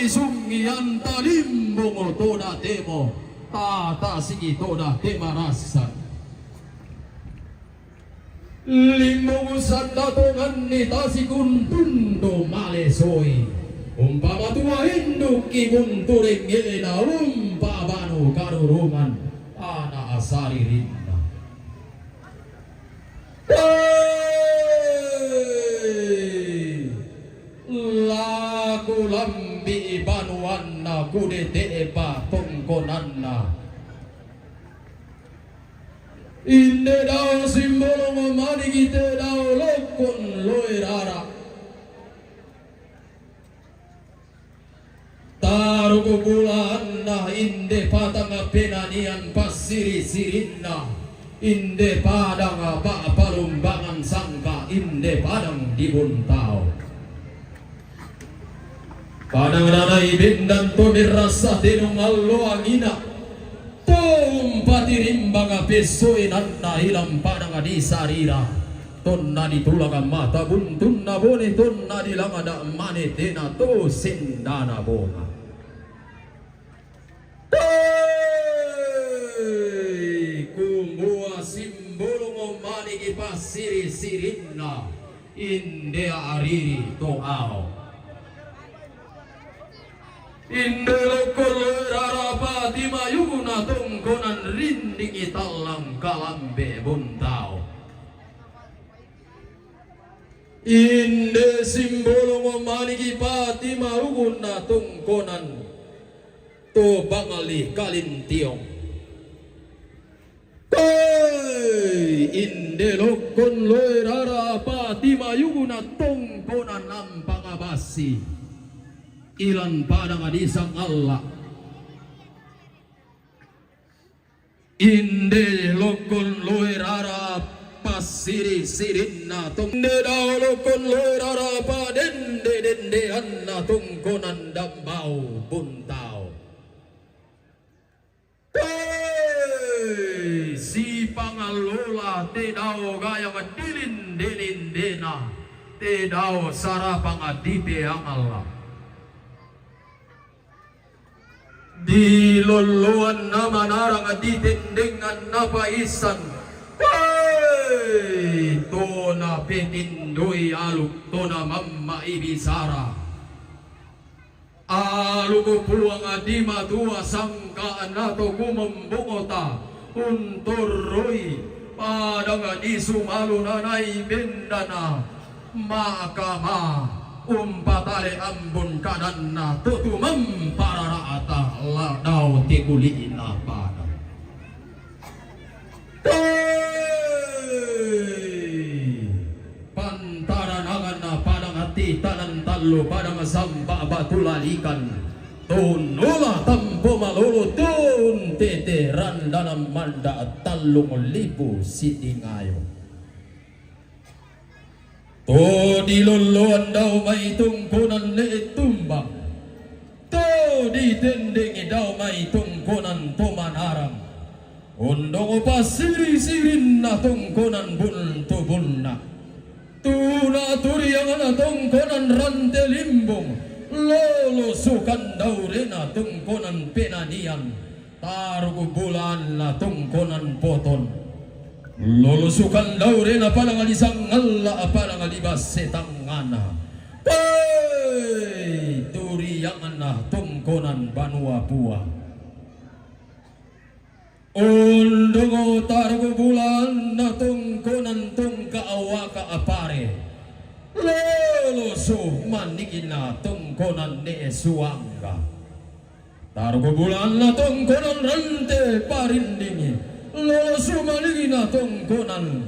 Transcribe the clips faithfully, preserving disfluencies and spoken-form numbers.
Sungian talimbong to datemo, tatasiki to date marassan. Limbong sanda tonganni tasikuntundo malesoi. Umpama tua induk ibuntu dengge'na umpabanu karurungan ana' saririnna. Hei! Laku lambi'i banuanna, kudete'pa tongkonanna. Inde dao Simbolong maniki te dao Lokkon Loe Rara. Taruku bulaanna inde padang penanian passiri-sirinna, inde padang pa'palumbangan sangka, inde padang di Buntao. Padang nanai bendan to merrassa tenung allo angina, to umpatirimbang pessoenanna ilang padang di Sarira. Tonna ditulak mata buntunna bone, tonna dilangada' mane tena to sendana bonga. Hei, kumua Simbolong maniki passiri-sirinna, inde ariri to ao. Inde Lokkon Loe Rara pati mayuguna tongkonan rindingi tallang kalambe Buntao. Inde Simbolong maniki pati mayuguna tongkonan to bangli Kalintiong. Hei, inde Lokkon Loe Rara pati mayuguna tongkonan Ampang Bassi, ilang padang di Sangalla. Inde Lokkon Loe Rara passiri-sirinna tong-, inde dao Lokkon Loe Rara padende-dendeanna tongkonan Dambau Buntao. Hei, sipangallola te dao gayang dilinde-lindena, te dao sarapang dipeangalla. Dilolloanna manarang, ditendenganna paissan. Hei, to napetindoi aluk, to namamma'i bisara. Aluk Puang di matua sangka'na to kumombongta, untorroi padang di Sumalu nanai bendana, ma'kama umpatale ambun kadanna to tumamparara'ta la dao te kuli'na padang. Hei! Pantarananganna padang Titanan Tallu, padang Sampa Batu Lalikan, to nola tampo malolo, to untete randanan manda' tallung lipu sidingayo. To dilolloan dao mai tongkonan Ne' Tumbang, to ditendengi dao mai tongkonan To Manarang, ondong passiri-sirinna tongkonan Buntubunna, tu naturiangna tongkonan Rante Limbung, lolosukan daurena tongkonan Penanian, taruk bulaanna tongkonan Poton. Lolosukan daurena padang di Sangalla, padang di Basse Tangngana. Hei, turiangna tongkonan Banua Puang. Ondong taruk bulaanna tongkonan Tongka Waka Pare. Lolosu manikina tongkonan Ne' Suangga. Taruk bulaanna tongkonan Rante Parindingi, lolosu manikina tongkonan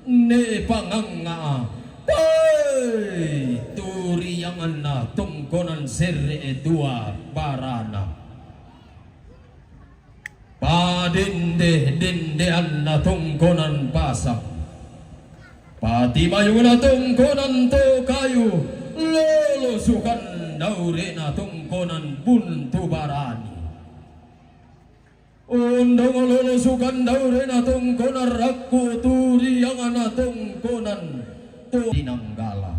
Ne' Pangangnga. Hei, turiangna tongkonan Serre Dua Barana. Padende-dendeanna tongkonan Pasang. Patimayungna tongkonan To Kayu, lolosukan daurena tongkonan Buntu Barani. Ondong lolosukan daurena tongkonan Rakku, turiangna tongkonan To Tinanggala.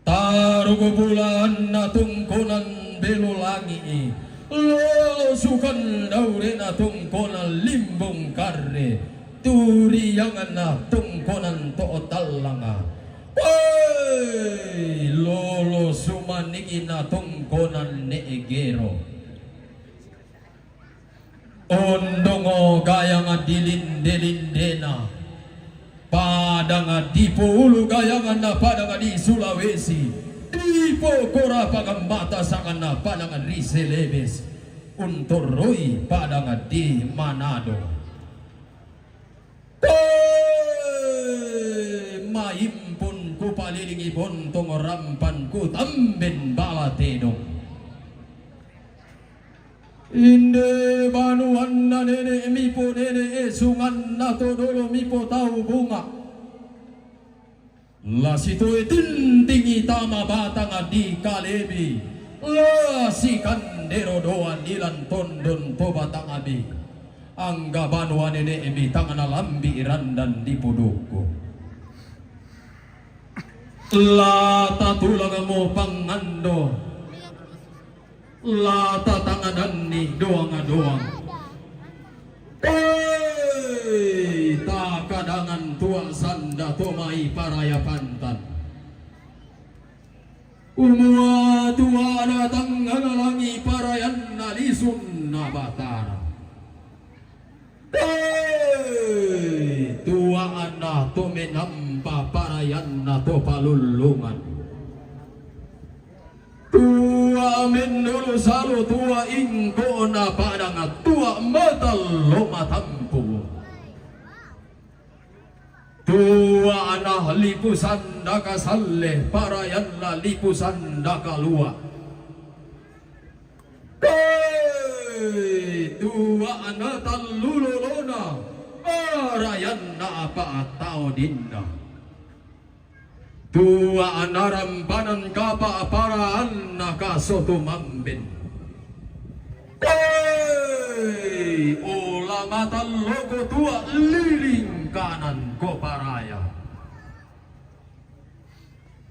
Taruku bulan na tungkonan belu langi'i, lolo sukan daure na tungkonan limbung karre, turiangan na tungkonan to'o tallanga. Poi, lolo sumaniki na tungkonan ne'e gero. Ondongo gayanga dilinde-lindena, padanga dipoulu gayanga na padanga di Sulawesi, dipokora pagambata sangana padanga di Celebes, untoroi padanga di Manado. Te maimpun kupalilingi bontong rampan kutamben bala tedong. Inde banuanna nene' mipo nene' esunganna to dolo mipo tau bunga. La sitoe tintingi tama batanga di Kalebi, la sikandero doa nilan tondon to batanga bi. Angga banua nene'mi tangana lambi randan di pudukku. La tatulangmo pangando, la tatangadanni doang-doang. Hei, takadangan tua sanda to mai paraya pantan. Umua tua na tangana langi parayanna lisunna Batara. Hei, tua na to menampa parayanna to palullungan. Tua mennulu salo tua ingkona padanga tua matallo matampu. Tua na lipu sandaka salle parayanna lipu sandaka lua. Hei, tua na tallu lolona parayanna apa tau dinna. Tua na rampanan kapa parayanna kasotu mamben. Hei, ola matalloko tua liling kanan ko paraya.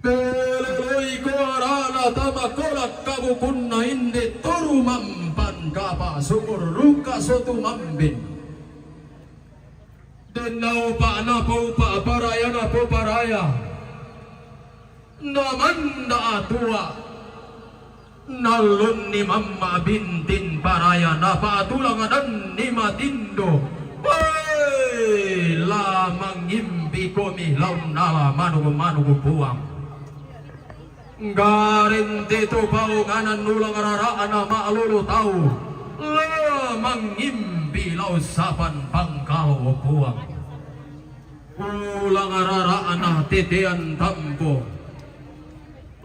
Peloloi ko arana tama kolak kabukunna inde toru mampan kapa sumur ruka sotu mamben. Denna upa na poupa paraya na poparaya. Na manda atua. Nallunni mamma bintin paraya na patulang danni matindo. Hei, la mangimpi komi laun nala manugu-manugu puang. Garente to paonganan ulang rara'na ma'lolo tau, la mangimpi lao sapan pangkalo puang. Ulang rara'na tetean tampo,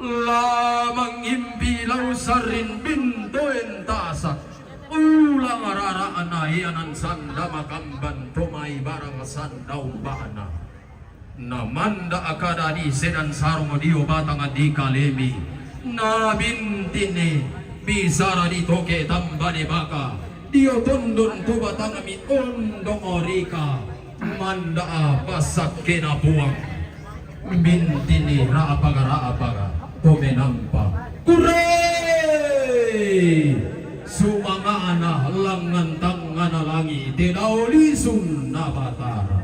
la mangimpi lao sarrin bintoen tasak. Ulang rara'na ianan sanda makamban to mai barang sanda umba'na. Na manda kada di sedan sarong dio batang di Kalebi. Na bintini bisara di toke tamba di baka. Dio tondon to batangmi ondong orika. Manda pasakke na puang. Bintini ra'apaga-ra'apaga to menampa. Kurre! Sumanga'na langngan tangngana langi' te dao lisunna Batara.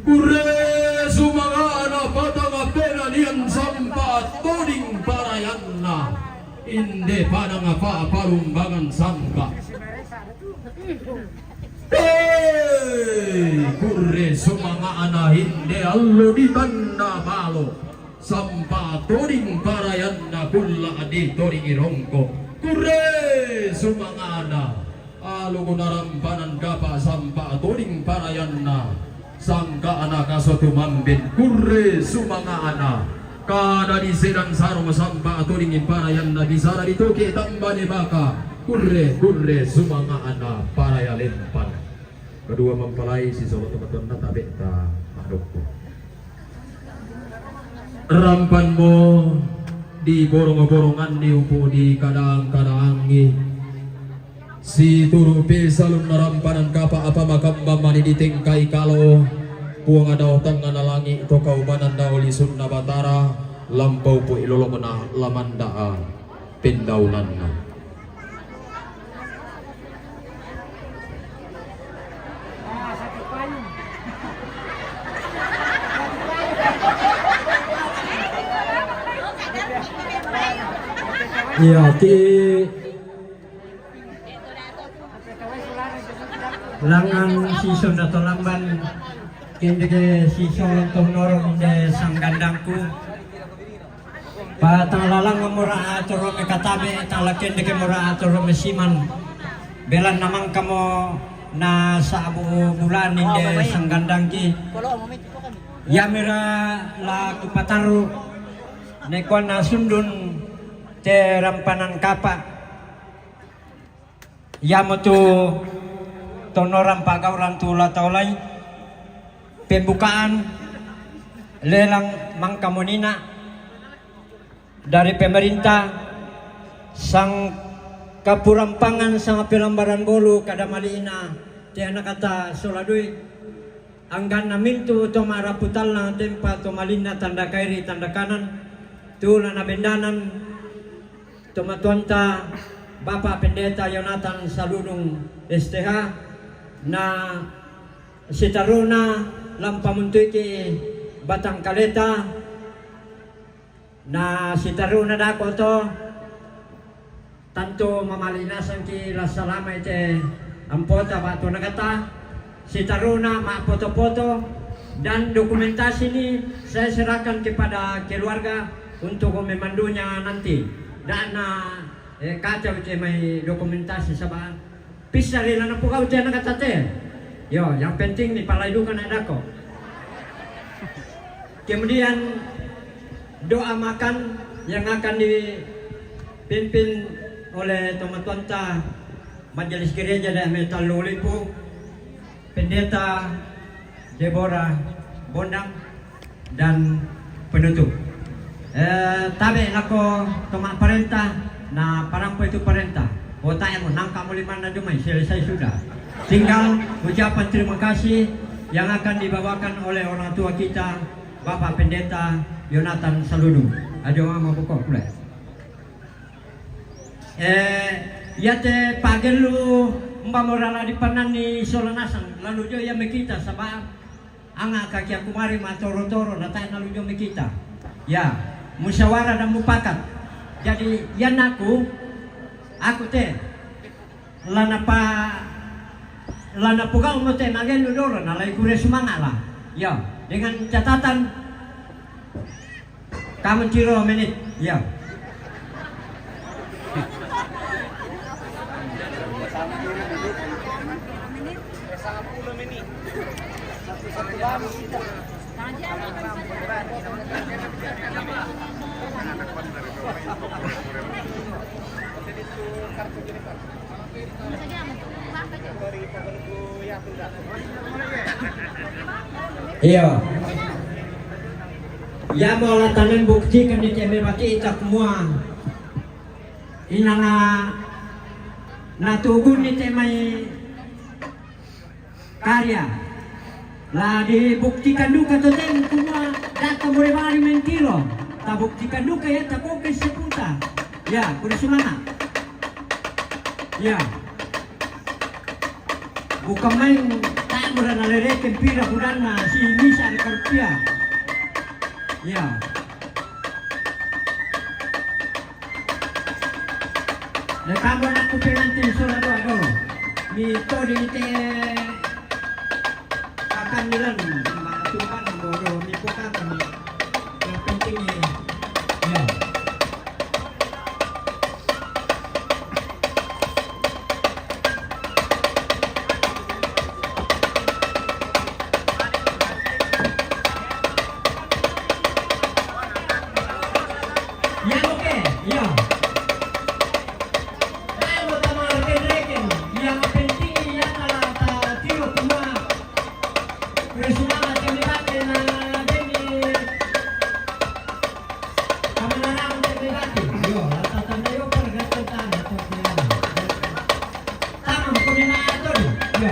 Kurre sumanga'na patanga penanian sampa toding parayanna inde padang apa palumbangan sangka. Hei, kurre sumanga'na inde allo di tanna balo. Sampa toding parayanna kulla' di toding irongko. Kurre sumanga'na. Aluku narampanan kapa sampa toding parayanna. Sangka'na kasotu mamben kurre sumanga'na. Kada di sedan sarong sampa toding parayanna bisara di toke tamba di baka. Kurre, kurre sumanga'na paraya lempan. Kedua mempelai si solo teman-teman tabe ta adukku. Rampanmo di borong-boronganni upu di kadang-kadangi. Situru' pesalun narampanan kapa apa makamba mani di tengkai kalo. Puang adau tangngana langi' to kaubanan dao lisunna Batara, lampau pu ilolomona lamanda'a pendaunanna. Iya, ti langngan sisonda to lamban, kendeke sisonto noro' inde sanggandangku. Pa tang lalangngan mora atoro me katabe, tang la kendeke mora atoro me siman. Belanna mangkamo na sa'bu bulan inde sanggandangki. Iamira la kupatarru, nakuanna sundun te rampanan kapa'. Iamotu tonnorang pa'gauran tu la taolai, pembukaan lelang mangkamonina dari pemerintah, sangkapurang pangan, sanga pelambaran golu, kada mali'na te anakata sola dui', angganna mintu' to ma'rapu tallang tempa to malinna tanda kairi tanda kanan, tu la nabendanan tomatuanta Bapak Pendeta Yonatan Saludung S T H, na sitaruna lampamuntuiki batang kaleta, na sitaruna dako to, tantu mamali nasangki la salama ite ampota ba'tu anakata, sitaruna ma'poto-poto, dan dokumentasi ini saya serahkan kepada keluarga untuk memandunya nanti. Da'na, eh, kacau te mai dokumentasi saba' pissa ri la napogau te anakata te. Yo, yang penting ni palai duka na dako. Kemudian doa makan yang akan dipimpin oleh tomatuanta Majelis Gereja Daerah Metal Lulipu, Pendeta Deborah Bondang, dan penutup. Eh, tabe' lako to ma'parenta, na parampo itu parenta. Otae mo nangka mo limanna dumai, selesai sudah. Tinggal ucapan terima kasih yang akan dibawakan oleh orang tua kita, Bapak Pendeta Yonatan Saludung. Ajo mama buka pula. Eh, iate pagellu mbamora la dipannanni sola nasang, lalu jo ia mekita saba' anga' kaki aku mari matoro-toro, na tae' nalu jo mekita. Ya, musyawarah dan mufakat. Jadi, iannaku, aku te, la napa, la napogau mo te magellu dolo, na lai kure sumanga' la. Ya, dengan catatan, kamu tiro menit, ya. Iyo. Iamo la tanen buktikan ni te mai bati' ita kumua inanga natugun ni te mai karya. La dibuktikan duka to te kumua data mulai bari mentilo. Tabuktikan duka ya takoke seputa. Ya, kuda sumanga'. Ya. Bukan main, tae' mura nalereken pira bulanna, si misa' reka rupiah. Ya. Le kamu anakku pengantin sola doa dolo. Mi todi te akan milan, ma tukan bodo mi pokakan. Yang penting ni, ya. Iya, oke, iya. Ayo, tamareken-reken. Yang penting iya tala ta tiro kuma. Terus mana kami pakai na demi. Kamanarang kami pakai. Yo, rata tanda yo pergatan tanda to piana. Tamam, kami na atur. Yo.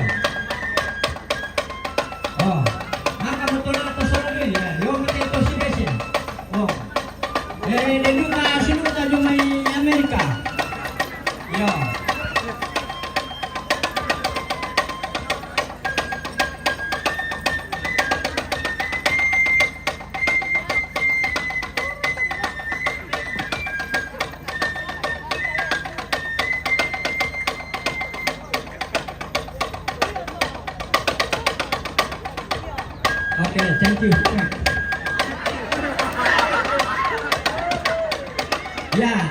Oh, maka Duka sinuta jumai Amerika. Iyo. Okay, thank you. Yeah.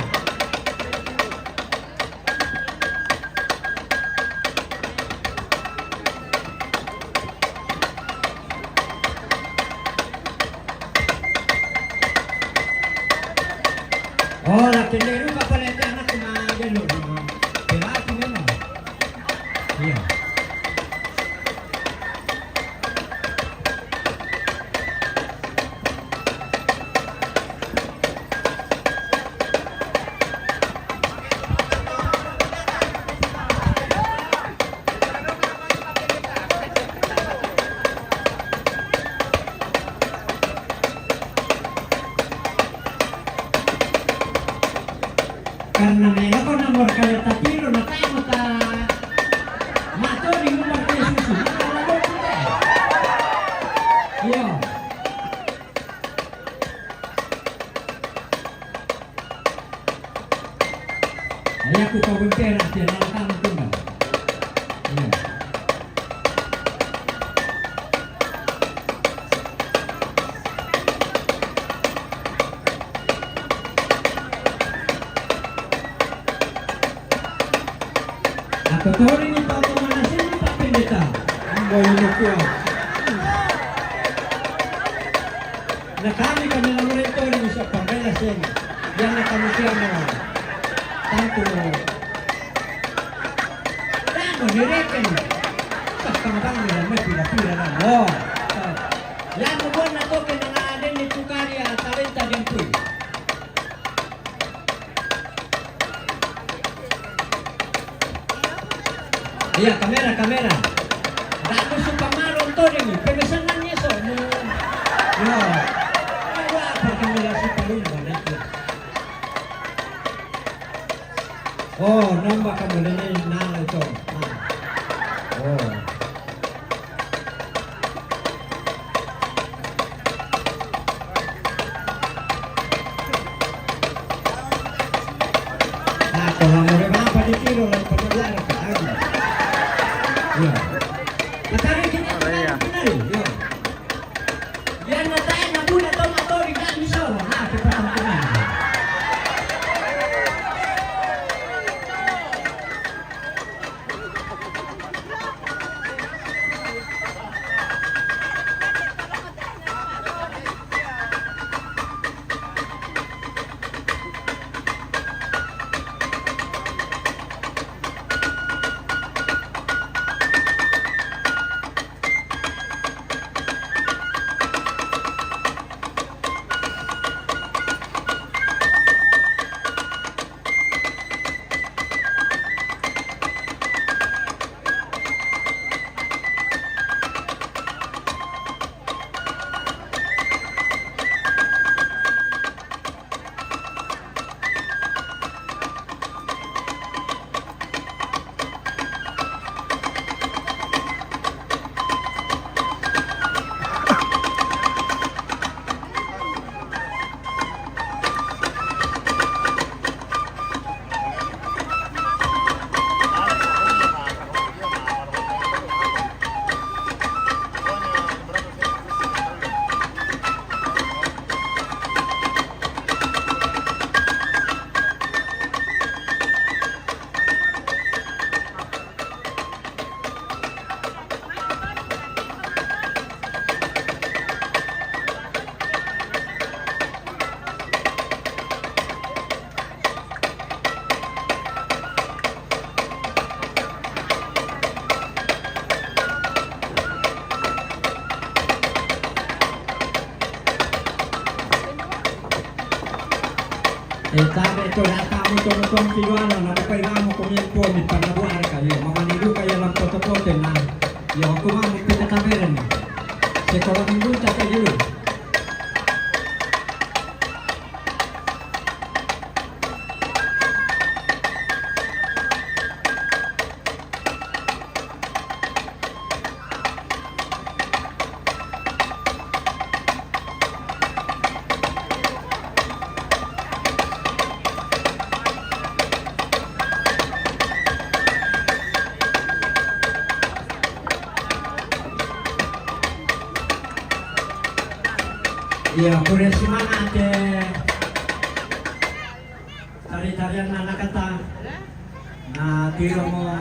Ora che ne ruba pale te ana kuma gelo. Pero aquí menos. Yeah. Karena mela ko na morka ya tapi lo na tayo ta mato ni mo parte susu. Iyo. Ayaku kau bentera dia na tama tunda. Iyo. Ako tori ni pa ko mana sini pa pendeta. Ambo ino kuwa. Na kami kami na mure tori ni sa pambela sini. Yana kami siya mo. Tanto mo. Tanto ni reken. Sa pambang ni na me pira pira na mo. Yana mo na toke na na deni tukari a talenta dentui. Iya, kamera, kamera. Nggak musuh pamaron to deh, pemesanan ni so. No. No. Ayo, apa kamera si palumba na itu. Oh, namba kamera ni nala ito. Ah. Oh. Ah, ko la more mapa di tiro la panyawara ka agi. Iya. Matari kita. Oh, iya. Matari, iya. Yan na tayo na muna to matori ka ni so. Ah, kita matari. E tabe to ya ka mo to mo to mo ki yo ano na ko pa ina mo ko mi po mi pa na bu are ka yo. Mama ni du ka yo na poto poto na. Yo ko ma mo pita tabe ni. Se ko la mi du ta ka yo. Iya, kure sumanga' te tari-tarian anakata. Na tiromo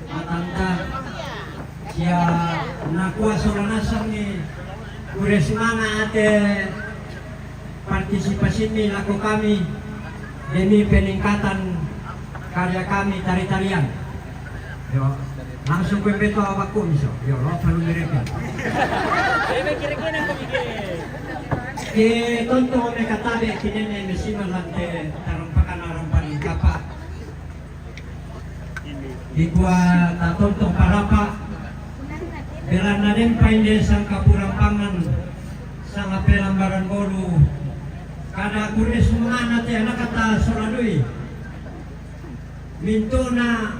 matanta sia nakua sola nasang ni kure sumanga' te partisipasimmi lako kami demi peningkatan karya kami tari-tarian. Yo, langsung kue beto awakku miso. Yo, lo perlu mereka. Ke tonto me katabe kinene mesima lante tarampakan arampakan kapa. Ikua tatontong parapa. Belanna den painde sangkapurampangan sanga pelambaran bolu. Kada kure sumangana te anakata sola dui. Mintuna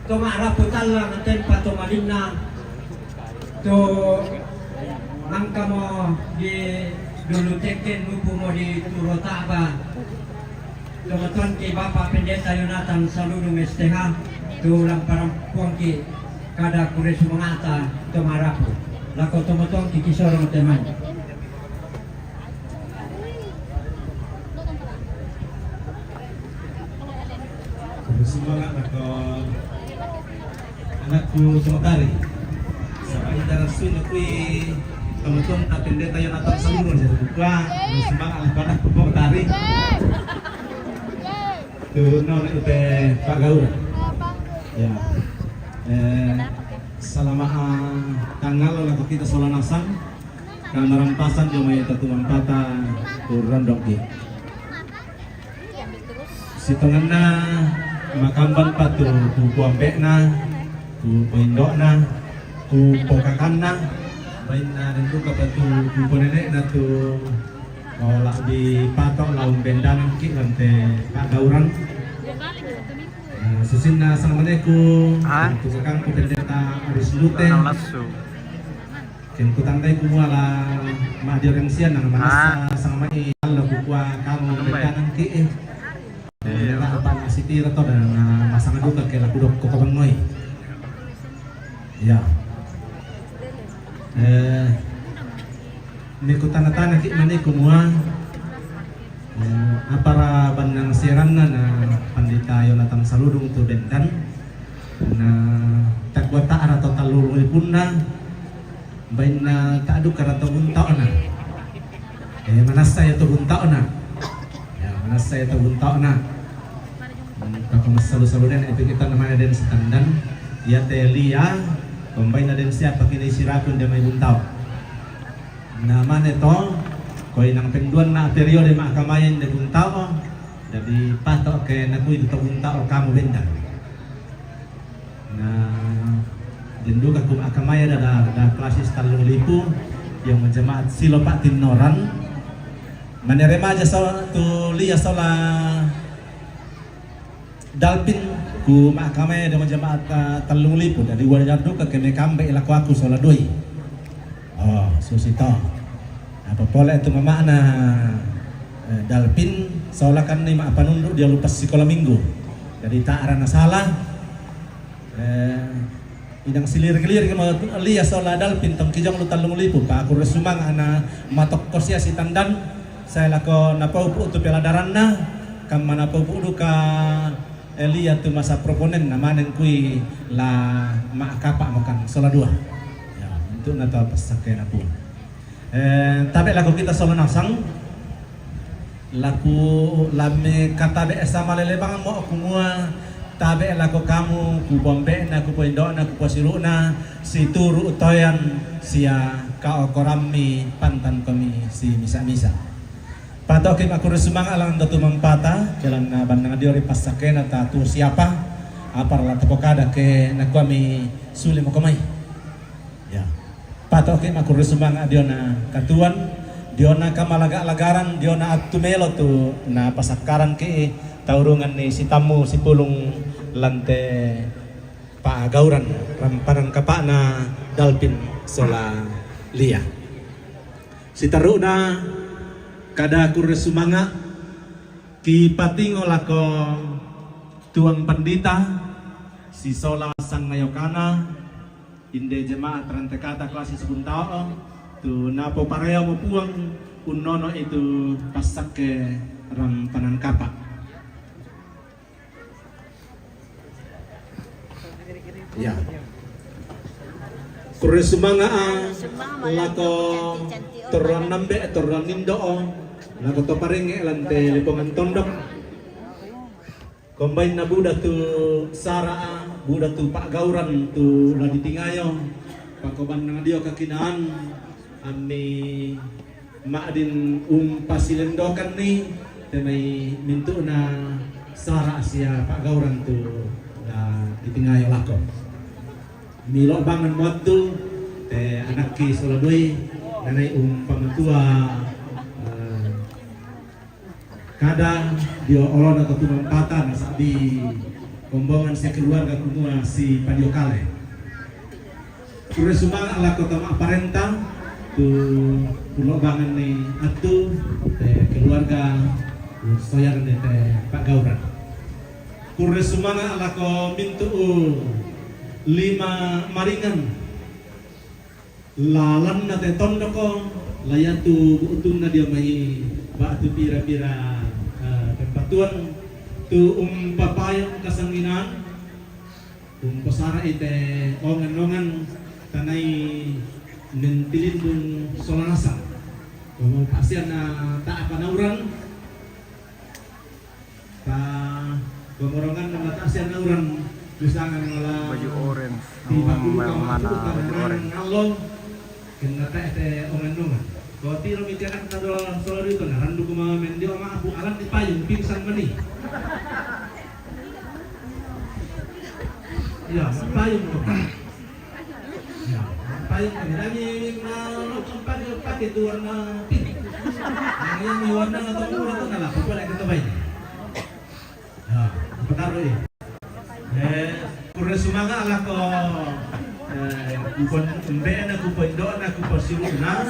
to ma'rapu tallang tempa to malinna to mangkamo di dulu tekken lupumo di turo ta'ba. Tomatuangki Bapak Pendeta Yonatan Saludung S T H, tu lamparan puangki kada kure sumangata to ma'rapu. Lako tomatuangki kisorong temani. Sumanga' lako anakku Tomotari. Saba' ita rassuina kui tomatuanta Pendeta Yonatan Saludung, jadi kukua sumanga' lako anakku Tomotari. Tu nona ite pa'gauran. Ya. Eh, salama' tangngalo lako kita sola nasang. Kamarampasan dio mai tatumampata tu rondongki. Sitongenna makambanpa tu, tu poambe'na, tu poindo'na, tu pokakanna, bainna den dukapa tu, tu ponene'na tu, oh, la dipato' la umbendanangki' lan te pa'gauran. Nah, susinna sangamaneku, tu kakangku Pendeta Aris Lute. Ken kutandai kumua la ma'dioreng sianang manassa sangama'i allo kukua kamu umbendanangki'. Eh, la apa' nasitiro to dan, eh, masanga duka ke la kudokko kabangngoi. Ya. Eh, ni kutana-tanaki' mani kumua, eh, apara bannang siaranna na Pandita Yonatan Saludung tu bendan, na takua ta'ra to tallurung lipunna, bainna ta'dukara to buntao'na. Eh, manassa ia to buntao'na. Ya, manassa ia to buntao'na. Hmm, pakamassalu-salu nene' itu kita namanya den sitandan. Ia te Lia, pembaina den siapa kini sirakun dia mai buntao. Namane to, koi nang penduanna periode ma'kamayan de buntao. Jadi pato' ke nakui to buntao kamu bendan. Na den duka ku ma'kamaya da, da, da klasis tallung lipu, yang jemaat Silo Pa'tinnoran. Mane remaja so, tu Lia sola Dalpin ku ma'kamaya da jemaat, eh, tallung lipu. Jadi wajar duka ke mekambe lako aku sola doi. Oh, susi to. Apa pole tu mama'na, eh, Dalpin, sola kan ni ma'panundu' dia lupa sikola minggu. Jadi ta'ra nasala. Eh, inang silirik-lirik mo Lia sola Dalpin tong kijang lu tallung lipu, pa aku resumang ana matokko sia sitandan, saya lako napaupu tu peladaranna, kamma napaupu duka Elia tu masa proponen na maneng kui la ma'kapa' makan sola dua. Ya, untuk nata pasakena pun. Eh, tabe' lako kita sola nasang, laku lame katabe' sama lelebang mo kumua, tabe' lako kamu, ku bombe'na, ku poindo'na, ku posilu'na, situru' toyan sia kaokorammi pantan komi si misa-misa. Patoki' makuru sumanga' lang datu mampata, jalan na bandang dio ri pasakena tatu siapa, apara la toko kada ke nakuami suli mokomai. Ya. Patoki' makuru sumanga' diona katuan, diona kamalaga-lagaran, diona attu melo tu na pasakkaran ki taurungan ni sitammu sipulung lante pa'gauran rampanan kapa'na Dalpin sola Lia. Sitaru'na kada kurre sumanga' kipatingo lako tuang pandita sisola sangayokana, inde jemaat rantekata klasi sibuntao, Tu napopareamo Puang unnono itu passakke rampanan kapa. Ya. Kurre sumanga'a lako torroan nambe, torroan indo'o, lako to parengnge' lan te lipongan tondok. Kombainna buda tu sara'a, buda tu pa'gauran tu la ditingayo, pakobannang dio kakinaan, ammi ma'din umpasilendokanni te mai mintu'na sara' sia pa'gauran tu la ditingayo lako. Milo bangen muattu te anakki sola doi, nanai umpamatua, eh, kada dio olona to tumampata nasa'bi kombongan sia keluarga kumua si padio kale. Kurre sumanga' lako to ma'parenta tu ullo bangenni attu te keluarga soyarni te pa'gauran. Kurre sumanga' lako mintu'u lima maringan. Lalanna te tondoko, la iatu bu'tunna dio mai ba'tu pira-pira, eh, pempattuan tu umpapayang kasanginaan, umposara'i te ongan-ongan tanai mentilimbung sola nasang. Komo pasianna ta'a panauran, Ta, komoronganna mata sia nauran usangan mala baju orange, di pakudu mana baju orange. Allo, kenna ta'e te ongan-ongan. Ko tiro mi tenakna do solo dito, narandu kuma mendio ma'apu alan di payung pingsan mani. Ya, payung ko. Ya, paling kami lagi mau pakai, pakai tu warna pink. Yang, yang warna atau murah tu nggak lah, pokoknya kita baik. Ya, bentar dulu. Eh, kurre sumanga' lako, eh, kupon embena, kupon do'na, kupon siruna,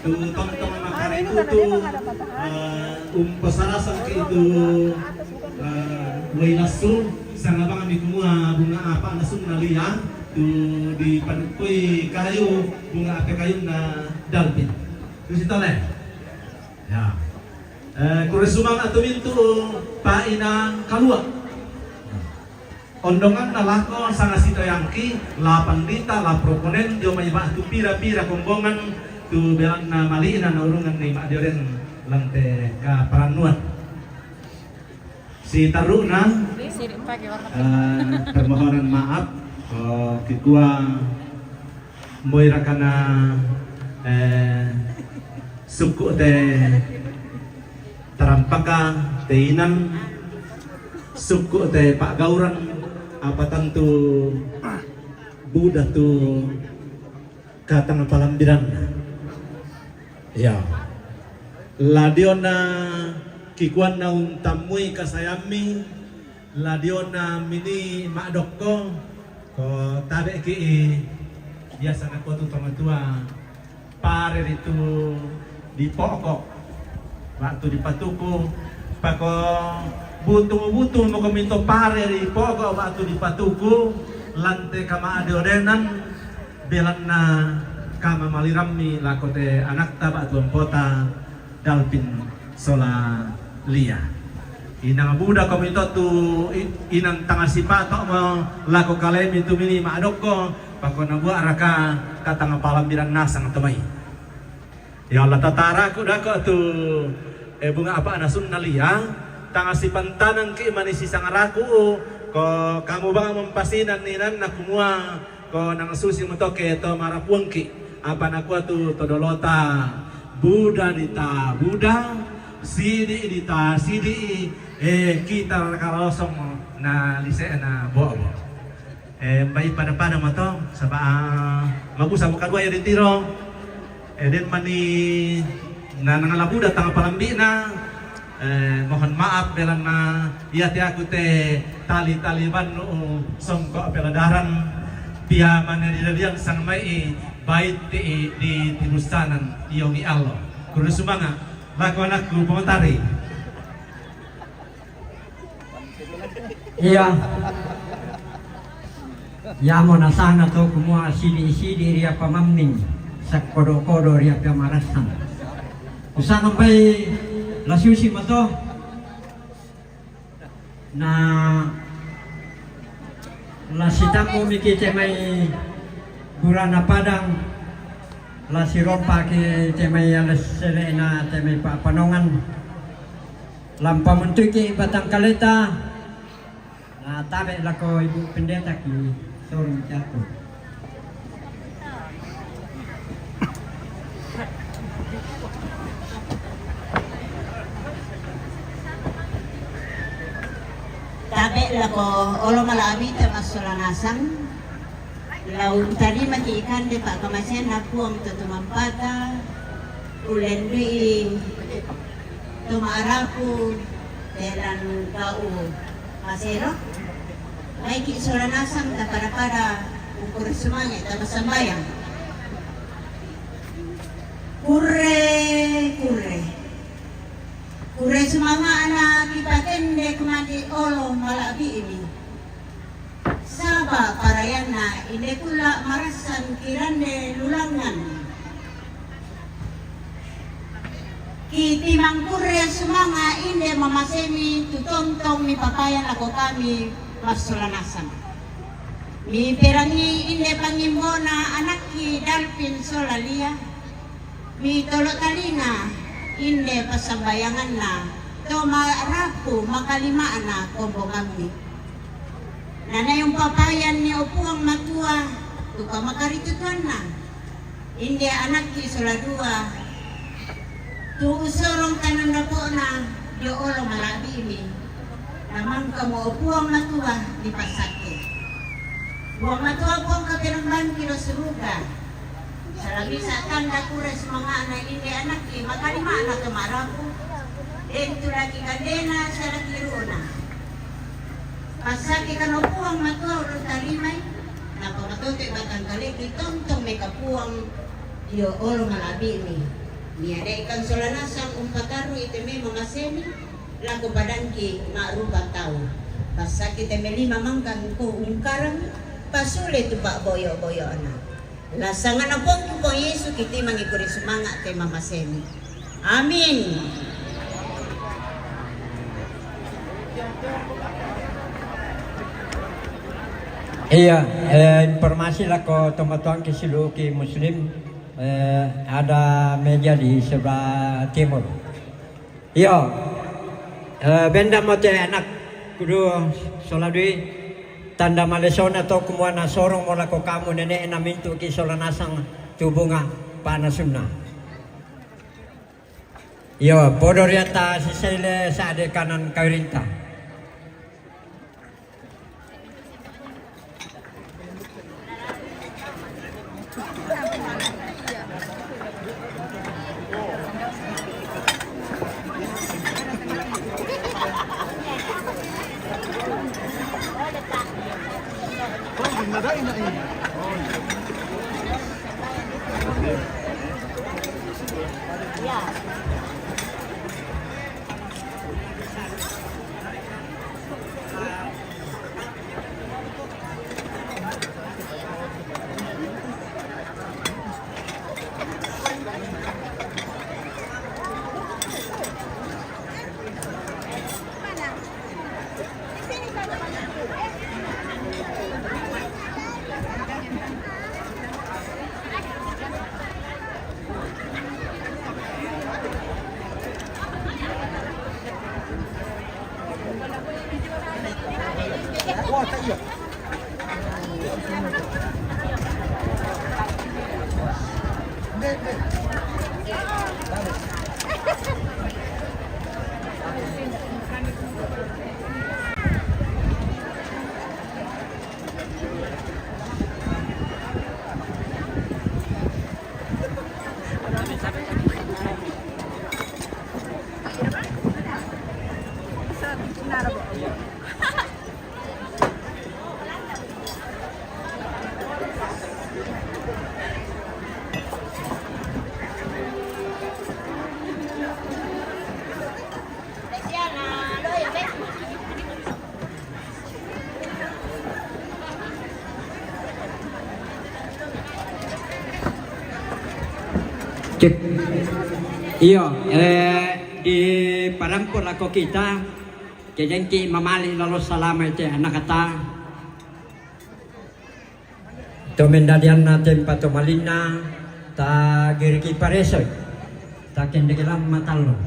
tu tongtong makare itu tu, eh, umpasarasang ke itu, eh, wai lassu, sanga bang mi kumua bunga apa nasunna lia, tu dipadukkui kayu, bunga ape kayunna dalpin. Tu sitole. Ya. Eh, kurre sumanga' tu mintu pa'inang kalua. Ondonganna lako sanga sitoyangki, la pandita, la proponen, dio mai ba'tu pira-pira kombongan, tu belanna mali'na naurunganni ma'dioren lan te kaparannuan. Sitarru'na, eh, permohonan maaf, eh, kikua moi rakana, eh, sukku' te tarampaka, te inan, sukku' te pa'gauran, apa tantu buda tu katang palambiranna. Ya. La diona kikuanna untammui kasayammi, la diona mini ma'dokko, ko tabe'ki biasa nakua tu tamatua, pare ritu dipoko', ba'tu dipatuku, pako butung-butung moko mito pare dipoko', ba'tu dipatuku, lan te kama'diorenan, belanna kamamalirammi lako te anakta ba'tu ompota, Dalpin sola Lia. Inang buda komi to tu i-, inang tanga sipato' mo lako kalemi tu mini ma'dokko, pako nabua'raka katanga palambiran nasang to mai. Ya Allah, tataraku dako tu, eh, bunga apa nasunna Lia, tanga sipantanangki mani sisangaraku, ko kamu bang mempasinan ninanna kumua, ko nang susi mutoke to marapuangki, apa nakua tu to dolota, buda dita buda, sidi dita sidi, eh, kita raka losong na lise'na bo'bo. Eh, mbai pada-pada mato, saba, ah, magusa muka dua ya ditiro. Eh, den mani na nangala buda tanga palambi'na, eh, mohon maaf belanna iate aku te tali-tali bannu songko' peladaran, pia mane dilaliang sang mai bait ti di timusanan iongi allo. Kurre sumanga' lako anakku pomotari. Iya. Iamo nasanga to kumua sidi-sidi ria pamamming, Sakodo-kodo ria pia marasang. Usangan bai la susi mato. Na la sitamu miki te mai Burana Padang, la sirompa ki te mai ala selena te mai pa panongan. Lampa muntuki batang kaleta. Na tabe lako Ibu Pendeta ki sorong jako. Tabe lako olo mala abita masola nasang. Lau tarima ki ikande pa kamasen na puang to tumampata. Ulen dui to maarapu telan kau masero. Baiki sola nasang ta para-para ukur semangat ta basambayang. Kure, kure. Kure sumanga ana kipatende kemati olo malabi ini. Saba parayana inde kula marasan kirande lulangan. Kiti mangkure sumanga inde mamasemi tutontong mi papayan lako kami masola nasang. Mi perangi inde pangimbona anakki Dalpin sola Lia. Mi tolo talinga inde pasambayanganna to marapu makalimana kombongammi. Nanai umpapayanni o Puang Matua tu pamakaritutuanna. Inde anakki sola dua tu usorong tanang dapona dio olo malabimi. Namangkamo o Puang Matua dipasakki. Puang Matua Puang kapenombanki lo suruga. Salabisa tanda kure sumangana inde anakki makalimana to marapu. Den tulaki kandena salaki runa. Pasaki kano Puang Matua ulu talimai. Napa matote batang kaleki tontong meka Puang dio olo malabimi. Niadai kan sola nasang umpataru ite memo masemi. Lako padangki ma'rupa tau. Pasaki teme lima mangkang ko ungkarang pasule tu pa'boyo-boyona. La sangana Puangki Puang Yesu kitimangi kuri sumanga te mamasemi. Amin. Iya, eh, informasi lako tomatuangki siluki muslim, eh, ada meja di sebelah timur. Iyo, eh, benda mo te anak kudu sola dui tanda malesona to kumuana sorong mo lako kamu nene na mintu ki sola nasang tubunga pana sunna. Iyo, podo riata sisele sade kanan kairinta. Iyo, eh, di parampu lako kita, kejengki mamali lalo salama ite anakata. To mendadianna tempa to malinna, ta giriki paresoi, ta kendegelang matallo.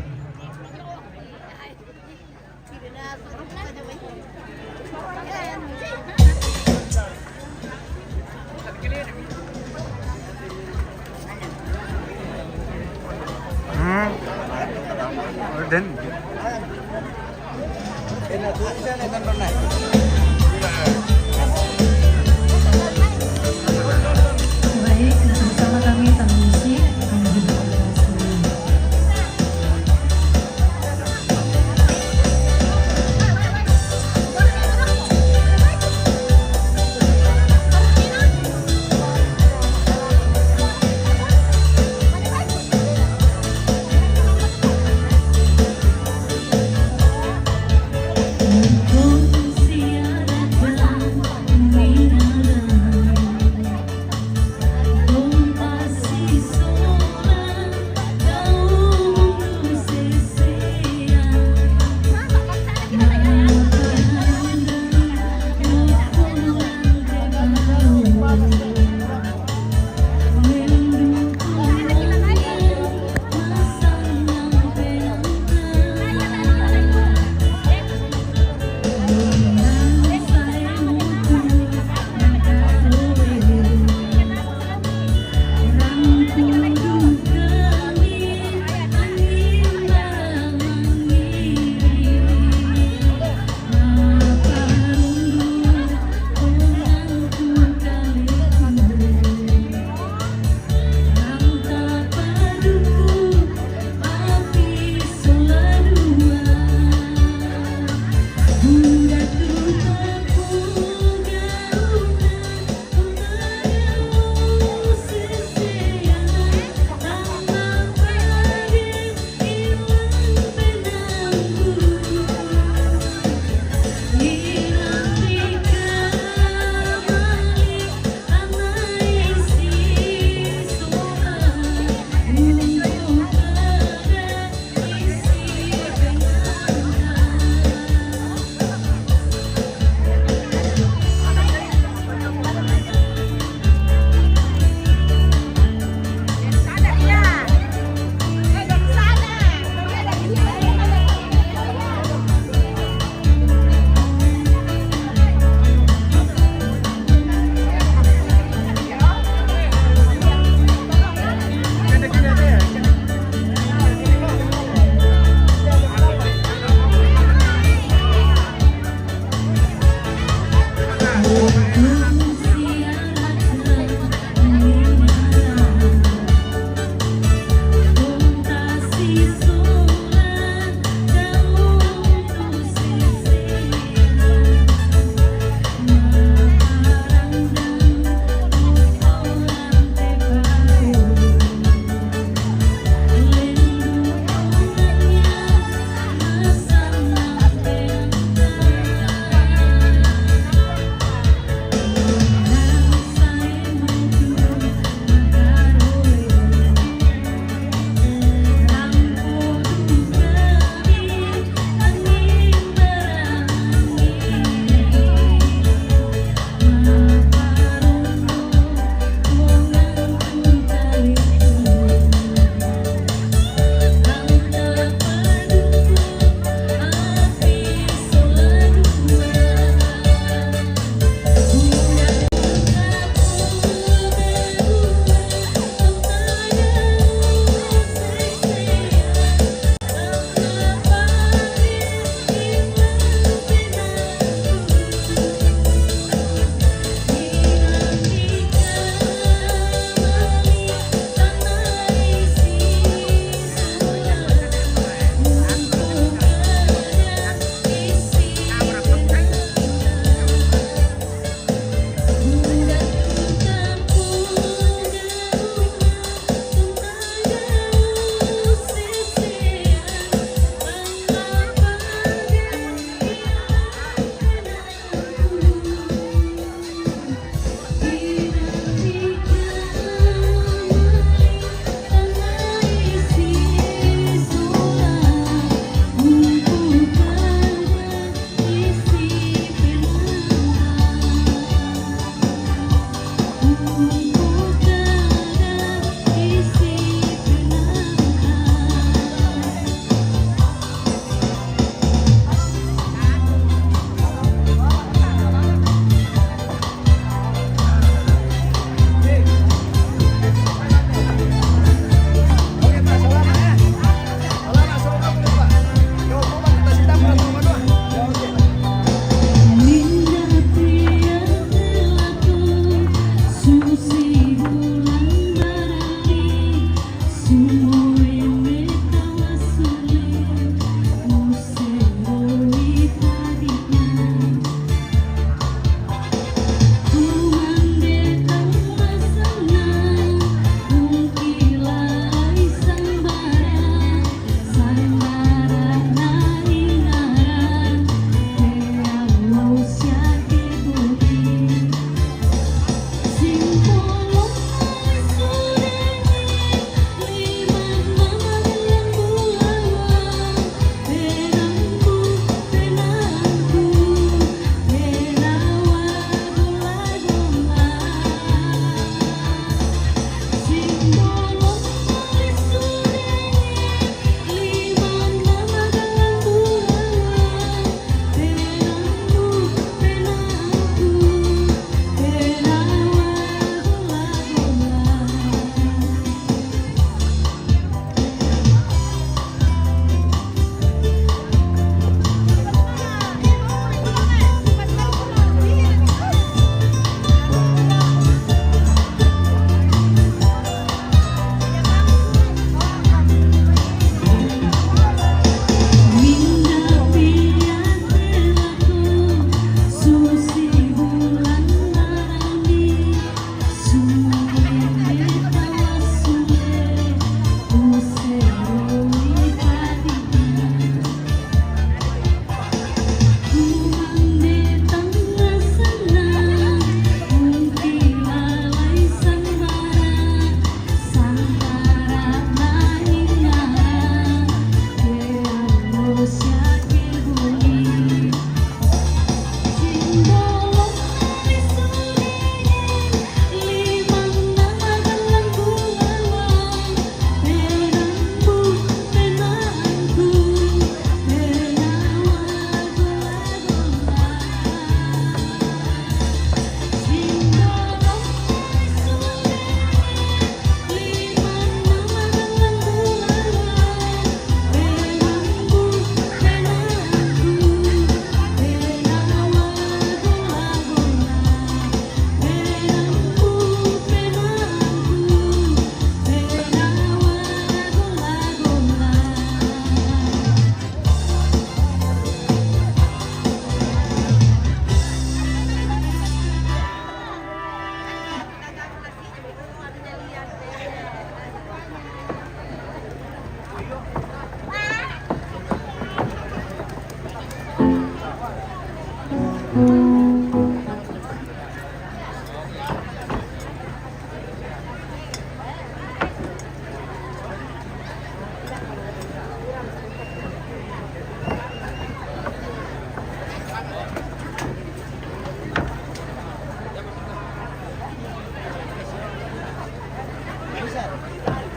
Hmm. Orden. Baik, bersama kami, Taman Musik, Taman Hiburan.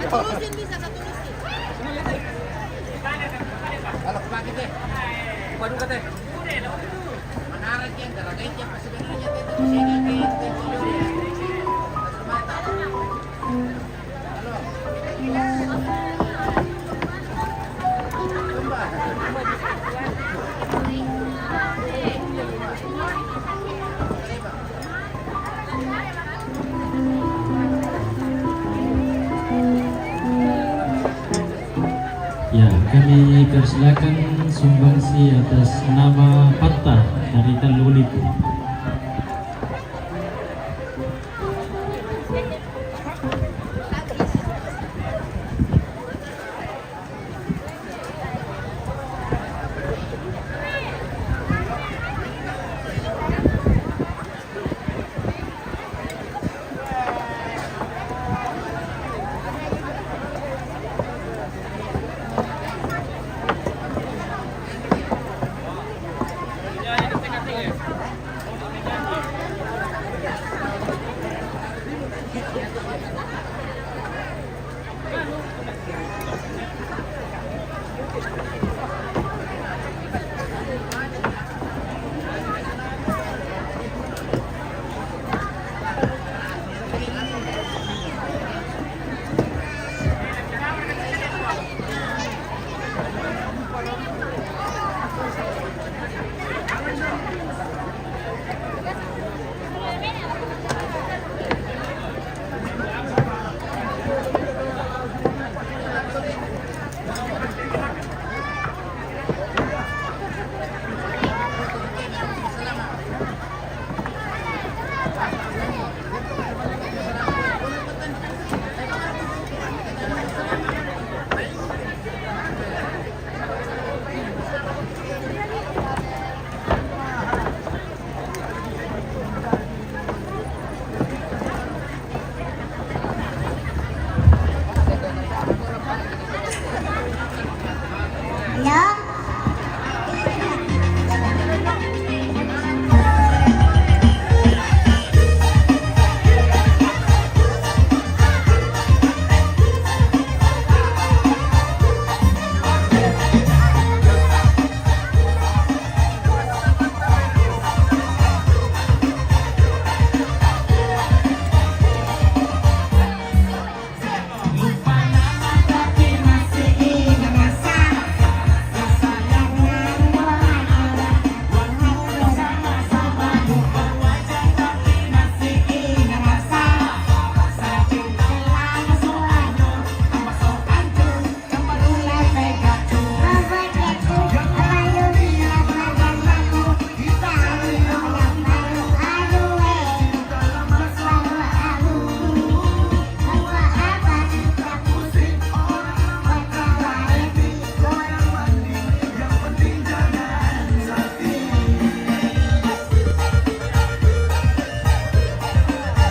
Satu lusin bisa, satu lusin. Kalau pakai teh, waduh teh. Mana lagi yang terlalu kecil, masih benar aja teh, teh, sini, teh, teh, teh, teh. Ya, kami persilakan sumbangsi atas nama Patta dari Talu Lipu.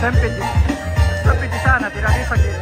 Sempit di, sempit di sana, tidak bisa gitu.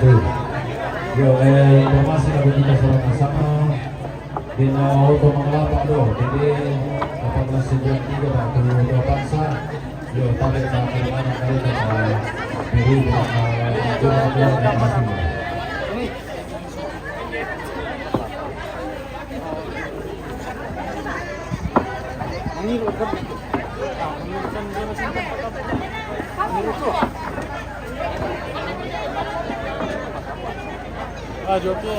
Yo, eh, informasi lagu kita sama-sama. Di nama auto mengelapa do. Jadi, apabila sejak tiga dah tu dua paksa. Yo, tarik tak kira mana kali tak beri tak kurang dia tak masih. Ah, yo que